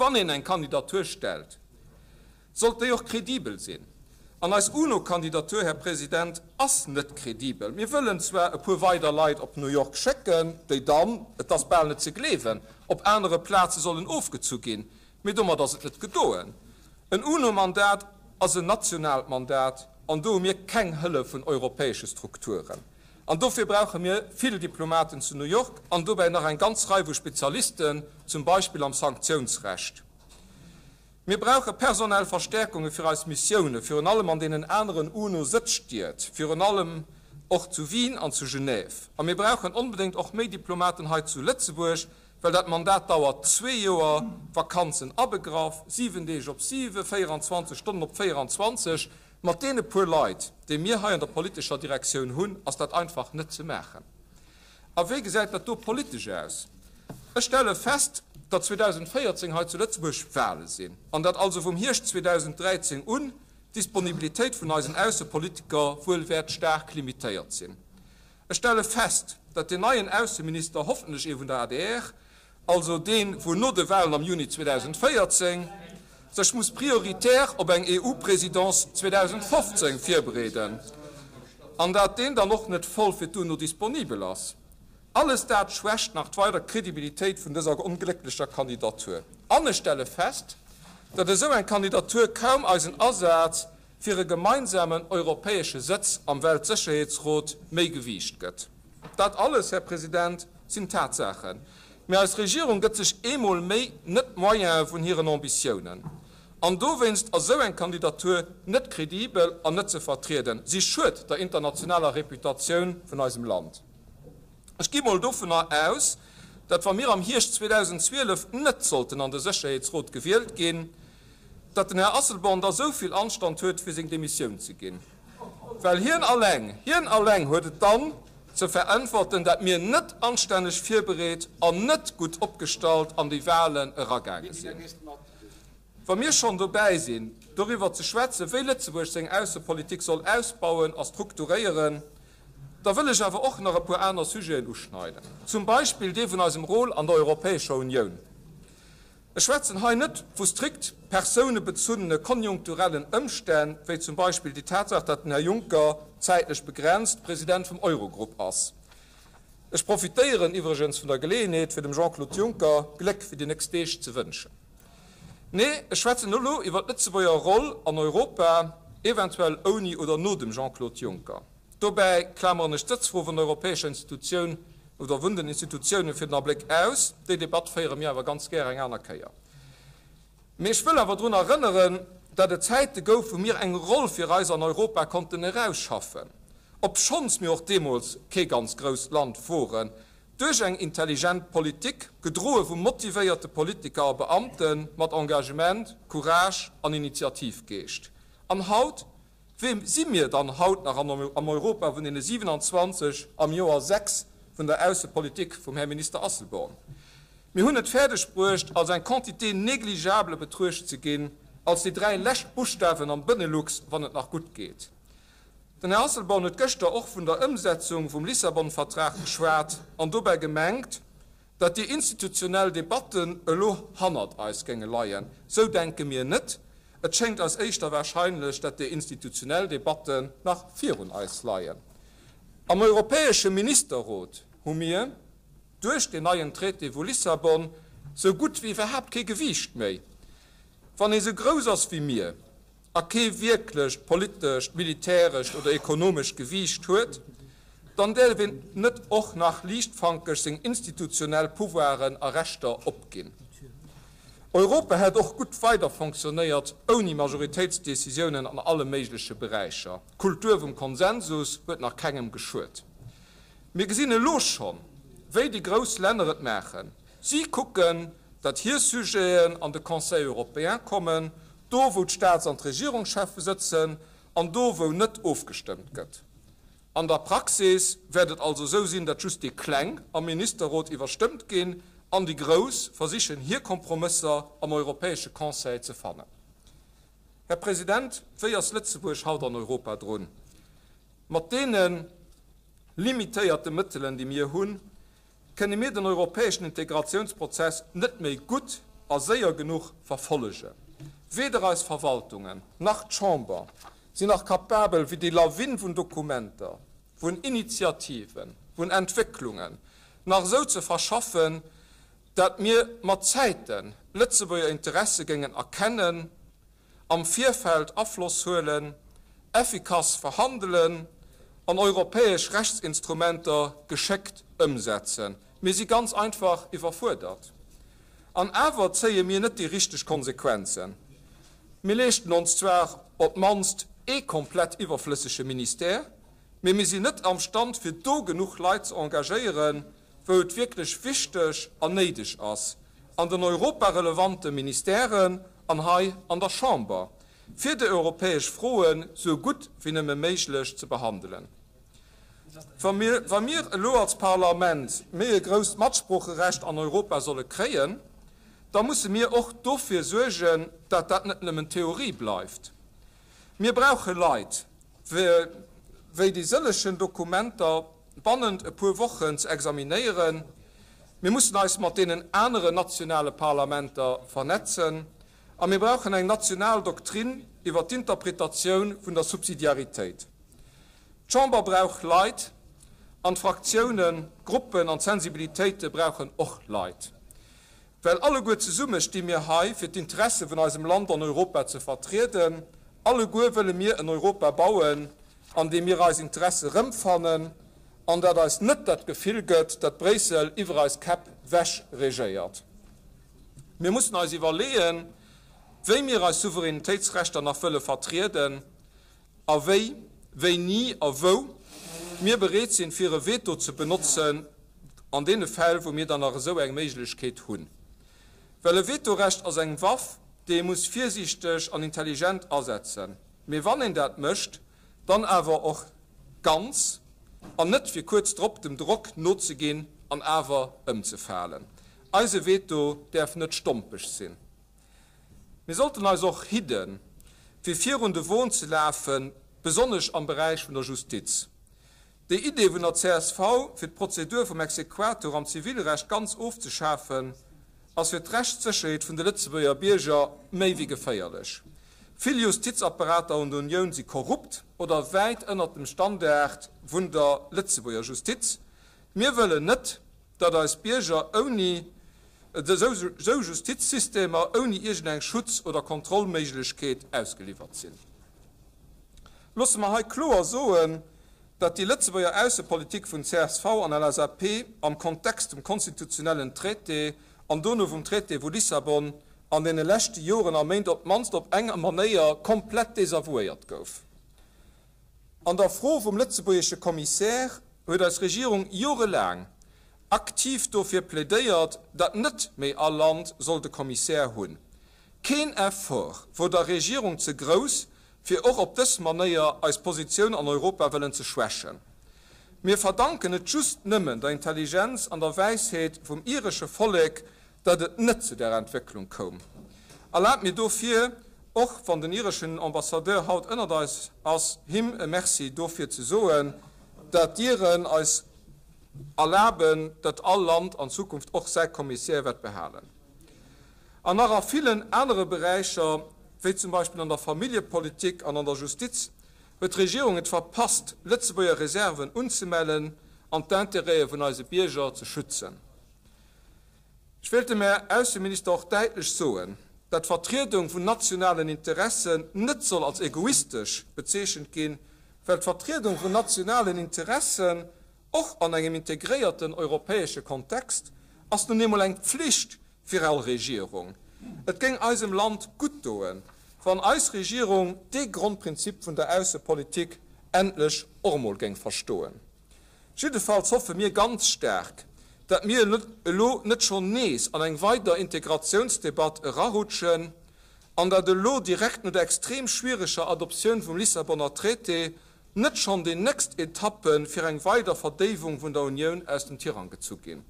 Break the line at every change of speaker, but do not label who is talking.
Wann een eng Kandidatur stellt, sollt déi och kredibel sinn. An eis UNO-Kandidatur, Här President, ass net kredibel. Mir wëllen zwar e puer weider Leit op New York schécken, déi dann, et ass bal net ze gleewen, op anere Plaze sollen ofgezu ginn, mee domat ass et net gedoen. En UNO-Mandat ass en nationaalt Mandat an do hu mir keng Hëllef vun europäesche Strukturen. An dofir brauche mir vill Diplomaten zu New York an dobäi nach eng ganz Rei vu Spezialisten, zum Beispill am Sanktiounsrecht. Mir brauche personell Verstärkunge fir eis Missioune, virun allem an deenen aneren UNO-Sëtzstied, virun allem och zu Wien an zu Genève. A mir brauchen onbedéngt och méi Diplomaten hei zu Lëtzebuerg, well dat Mandat dauert zwee Joer, Vakanzen abegraff, siwen Deeg op siwe, 24 Stonnen op 24. Mat deene puer Leit, déi mir hei an der politescher Direktioun hunn, ass dat einfach net ze maachen. A wéi gesäit dat do politesch aus? Ech stelle fest, datt 2014 hei zu Lëtzebuerg Wahle sinn an datt also vum Hierscht 2013 un d'Disponibilitéit vun eisen Aussepolitiker wuel wäert staark limitéiert sinn. Ech stelle fest, datt deen neien Ausseminister, hoffentlech ee vun der adr, also deen, wou no de Wahlen am Juni 2014, sech muss prioritär op eng EU-Présidence 2015 virbereeden, an dat deen dann och net voll fir d'UNO disponibel ass. Alles dat schwächt nach weider d'Credibilitéit vun dëser onglécklecher Kandidatur. An ech stelle fest, datt esou eng Kandidatur kaum eisen Asaz fir e gemeinsamen europäesche Sëtz am Weltsécherheetsrot méi Gewiicht gëtt. Dat alles, Här President, sinn Tatsaachen. Mee eis Regierung gëtt sech eemol méi net d'Moyene vun hiren Ambitiounen. An dowéinst ass esou eng Kandidatur net kredibel an net ze vertrieden. Si schued der internationaler Reputatioun vun eisem Land. Ech gi mol dovunner aus, datt wa mir am Hierscht 2012 net sollten an de Sécherheetsrot gewielt ginn, datt den Här Asselborn da sou vill Anstand huet, fir seng Demissioun ze ginn. Well hien alleng, hien alleng huet et dann ze veräntwerten, dat mir net anstänneg virbereet an net gutt opgestallt an déi Wahlen eragaange sinn. Wa mir schonn dobäi sinn, doriwwer ze schwätzen, wéi Lëtzebuerg seng Aussepolitik soll ausbauen a strukturéieren, da wëll ech awer och nach e puer aner Sujeten uschneiden, zum Beispill dee vun eisem Rôle an der Europäescher Unioun. Ech schwätzen hei net vu strikt persounebezunnene konjunkturellen Ëmstänn, wéi zum Beispill déi Tatsaach, datt den Här Juncker zäitlech begrenzt President vum Eurogrupp ass. Ech profitéieren iwwregens vun der Geleeënheet, fir dem Jean-Claude Juncker Gléck fir déi nächst Deeg ze wënschen. Nee, ech schwätzen elo iwwer d'Lëtzebuerger Roll an Europa, eventuell ouni oder no dem Jean-Claude Juncker. Dobäi klameren ech d'Sëtzfro vun der europäescher Institutioun oder vun den Institutiounen fir den Abléck aus. Déi Debatt féiere mir awer ganz gär eng aner Kéier. Mee ech wëll awer drun erënneren, dat et Zäite gouf, wou mir eng Roll fir eis an Europa konnten erausschaffen, obschonns mir och deemools kee ganz grousst Land woren, duerch eng intelligent Politik, gedroe vu motivéierte Politiker a Beamte mat Engagement, Courage an Initiativgeescht. An haut? Wee si mir dann haut nach am Europa vun deene 27 am Joer 6 vun der Aussepolitik vum Här Minister Asselborn? Mir hunn et fäerdeg bruecht, als eng Quantité négligeable betruecht ze ginn, als déi dräi lescht Buschtawen am Benelux, wann et nach gutt geet. Den Här Asselborn huet gëschter och vun der Ëmsetzung vum Lissabon-Vertrag geschwat an dobäi gemengt, Datt déi institutionell Debatten elo hannert eis géinge leien, sou denke mir net. Et schéngt eis éischter wahrscheinlech, datt déi institutionell Debatten nach virun eis leien. Am Europäesche Ministerrot hu mir, duerch deen neien Traité vu Lissabon, sou gutt wéi iwwerhaapt kee Gewiicht méi. Wann ee sou grouss ass wéi mir, a kee wierklecht politescht, militärescht oder ekonomescht Gewiicht huet, dann däerf een net och nach liichtfankeg seng institutionell Pouvoiren a Rechter opginn. Europa hätt och gutt weider fonctionnéiert ouni Majoritéitsdecisiounen an alle méigleche Beräicher. D'Kultur vum Konsensus huet nach kengem geschuet. Mir gesinn elo schonn, wéi déi grouss Länner et maachen. Si kucken, datt hir Sujeten an de Conseil européen kommen, do wou d'Staats an d'Regierungscheffe sëtzen an do wou net ofgestëmmt gëtt. An der Praxis wäert et also esou sinn, datt just déi Kleng am Ministerrot iwwerstëmmt ginn an déi Grouss versichen hir Kompromësser am Europäesche Conseil ze fannen. Här President, wéi ass Lëtzebuerg haut an Europa drun? Mat deene limitéierte Mëttelen, déi mir hunn, kënne mir den europäeschen Integratiounsprozess net méi gutt. a séier genuch verfollegen. Weder eis Verwaltungen nach d'Chamber sinn nach kapabel, fir déi Lawin vun Dokumenter, vun Initiativen, vun Entwécklungen nach esou ze verschaffen, dat mir mat Zäiten Lëtzebuerger Interesse géingen erkennen, am Virfeld Afloss huelen, effikass verhandelen an europäesch Rechtsinstrumenter geschéckt ëmsetzen. Mir si ganz einfach iwwerfuerdert. An awer zéie mir net déi richteg Konsequenzen. Mir leeschten ons zwar op d'mannst ee komplett iwwerflëssege Ministère, mee mir sinn net amstand fir do genuch Leit ze engagéieren, wou et wierklech wichteg an néideg ass, an den europarelevante Ministèren an hei an der Chamber, fir déi europäesch Froen sou gutt wéi nëmme méiglech ze behandelen. Wa mir elo als Parlament méi e grousst Matsproocherecht an Europa solle kréien, da musse mir och dofir suergen, dat dat net nëmmen Theorie bleift. Mir brauche Leit, wéi déi sëllegen Dokumenter bannent e puer Wochen ze examinéieren. Mir mussen eis mat deenen aneren nationale Parlamenter vernetzen a mir brauchen eng national Doktrin iwwer d'Interpretatioun vun der Subsidiaritéit. D'Chamber brauch Leit an d'Fraktiounen, d'Gruppen an d'Sensibilitéite brauchen och Leit. Well alleguer zesumme sti mir hei, fir d'Interesse vun eisem Land an Europa ze vertrieden. Alleguer wëlle mir en Europa bauen, an deem mir eis Interesse erëmfannen an dat eis net dat Gefill gëtt, dat Bréissel iwwer eis Käpp wech regéiert. Mir mussen eis iwwerleeën, wéi mir eis Souveränitéitsrechter nach wëlle vertrieden a wéi, wéini a wou mir bereet sinn, fir e Veto ze benotzen an deene Fäll, wou mir dann nach esou eng Méiglechkeet hunn. Well e Vetorecht ass eng Waff, déi ee muss virsiichteg an intelligent asetzen. Mee wann een dat mécht, dann awer och ganz an net fir kuerz drop dem Drock nozeginn an awer ëmzefalen. Eise Veto däerf net stompeg sinn. Mir sollten eis och hidden, fir virun de Won ze lafen, besonnesch am Beräich vun der Justiz. Déi Idee vun der csv, fir d'Prozedur vum Exequatur am Zivilrecht ganz ofzeschafen, ass fir d'Rechtssécherheet vun de Lëtzebuerger Bierger méi wéi geféierlech. Vill Justizapparater an der Unioun si korrupt oder wäit ënnert dem Standard vun der Lëtzebuerger Justiz. Mir wëllen net, datt eis Bierger ouni esou Justizsystemer, ouni iergendeng Schutz oder Kontrollméiglechkeet ausgeliwwert sinn. Loosse mer hei kloer soen, datt déi Lëtzebuerger Aussepolitik vun csv an LSAP am Kontext vum konstitutionellen Traité an dono vum Traité vu Lissabon an deene leschte Joren a Méint op d'mannst op eng Manéier komplett desavouéiert gouf. An der Fro vum lëtzebuergesche Commissaire huet eis Regierung jorelaang aktiv dofir plädéiert, datt net méi all Land sollt e Commissaire hunn. Keen Effort wor der Regierung ze grouss, fir och op dës Manéier eis Positioun an Europa wëllen ze schwächen. Mir verdanken et just nëmmen der Intelligenz an der Wäisheet vum iresche Vollek, datt et net zu där Entwécklung koum. Erlaabt mir dofir, och wann den ireschen Ambassadeur haut ënnert eis ass, him e Merci dofir ze soen, dat d'Iren eis erlaben, datt all Land an Zukunft och säi Kommissär wäert behalen. An nach a villen anere Beräicher, wéi zum Beispill an der Familljepolitik an an der Justiz, huet d'Regierung et verpasst, Lëtzebuerger Reserven unzemellen an d'Intérêtë vun eise Bierger ze schützen. Ech wéilt dem Här Ausseminister och däitlech soen, dat d'Vertriedung vun nationalen Interessen net soll als egoistesch bezeechent ginn, well d'Vertriedung vun nationalen Interessen, och an engem integréierten europäesche Kontext, ass nun eemol eng Pflicht fir all Regierung. Et géing eisem Land gutt doen, wann eis Regierung dee Grondprinzip vun der Aussepolitik endlech och emol géing verstoen. Jiddefalls hoffe mir ganz staark, dat mir elo net schonn nees an eng weider Integratiounsdebatt erarutschen an dat elo direkt no der extrem schwiereger Adoptioun vum Lissabonner Traité net schonn déi nächst Etappe fir eng weider Verdéiwung vun der Unioun aus dem Tirang gezu ginn.